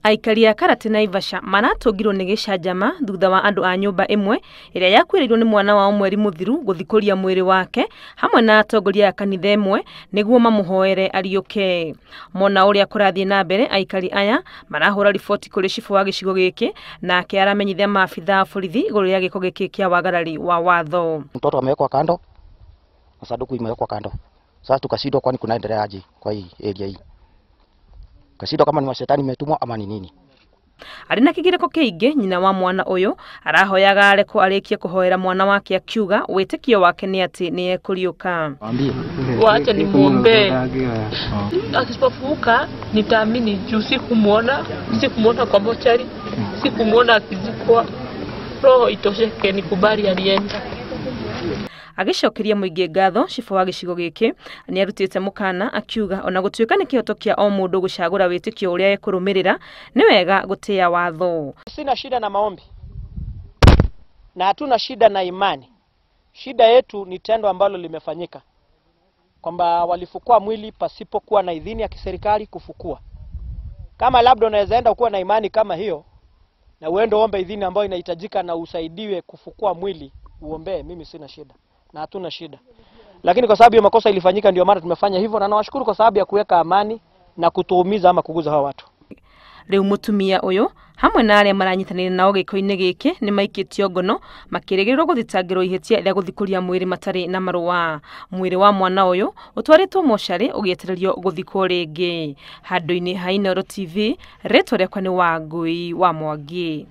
Aikari a Karati Naivasha maratũngirwo nĩ gĩcanjama thutha wa andũ a nyũmba ĩmwe ĩrĩa yakuĩrĩirwo nĩ mwana wao mweri mũthiru gũthikũria mwĩrĩ wake hamwe na atongoria a kanitha ĩmwe nĩguo mamũhoere ariũke. Mona ũrĩa kũrathiĩ na mbere, aikari aya marahũra riboti kũrĩ cibũ wa gĩcigo gĩkĩ nake aramenyithia maabitha a borithi igũrũ rĩa gĩko gĩkĩ kĩa wagarari wa watho. Mtoto amewekwa kando na sanduku imewekwa kando. Sasa tukashindwa, kwani kunaendelea aje kwa hii area hii? Kashindwa kama ni mashetani imetumwa ama ni nini. Arĩ na kĩgirĩko kĩingĩ, nyina wa mwana ũyũ arahoyaga arekwo arĩkie kũhoera mwana wake akiuga wĩtĩkio wake nĩ atĩ nĩ ekũriũka. Wacha nimwombee, akisipofuka nitaamini juu sikumuona, sikumuona kwa mochari, sikumuona akizikwa. Roho itosheke nikubali alienda. Agĩcokeria mũingĩ ngatho, cibũ wa gĩcigo gĩkĩ nĩ arutĩte mũkana akiuga ona gũtuĩka nĩ kĩhoto kĩa o mũndũ gũcagũra wĩtĩkio ũrĩa ekũrũmĩrĩra, nĩ wega gũtĩa watho. Sina shida na maombi na hatuna shida na imani. Shida yetu ni tendo ambalo limefanyika, kwamba walifukua mwili pasipokuwa na idhini ya kiserikali kufukua. Kama labda unaweza enda kuwa na imani kama hiyo na uende uombe idhini ambayo inahitajika na usaidiwe kufukua mwili, uombee, mimi sina shida na hatuna shida. Lakini kwa sababu ya makosa ilifanyika ndio maana tumefanya hivyo, na nawashukuru kwa sababu ya kuweka amani na kutuumiza ama kuguza hawa watu. Rĩu mũtumia ũyũ hamwe na arĩa maranyitanĩire nao gĩko-inĩ gĩkĩ nĩ maikĩtio ngono makĩrĩgĩrĩrwo gũthitangĩrwo ihĩtia rĩa gũthikũria mwĩrĩ matarĩ na marũa. Mwĩrĩ wa mwana ũyũ ũtwarĩtwo mocarĩ ũgĩetererio gũthikwo rĩngĩ. Handũ-inĩ ha Inooro TV, rĩtwa rĩakwa nĩ Wangui wa Mwangi.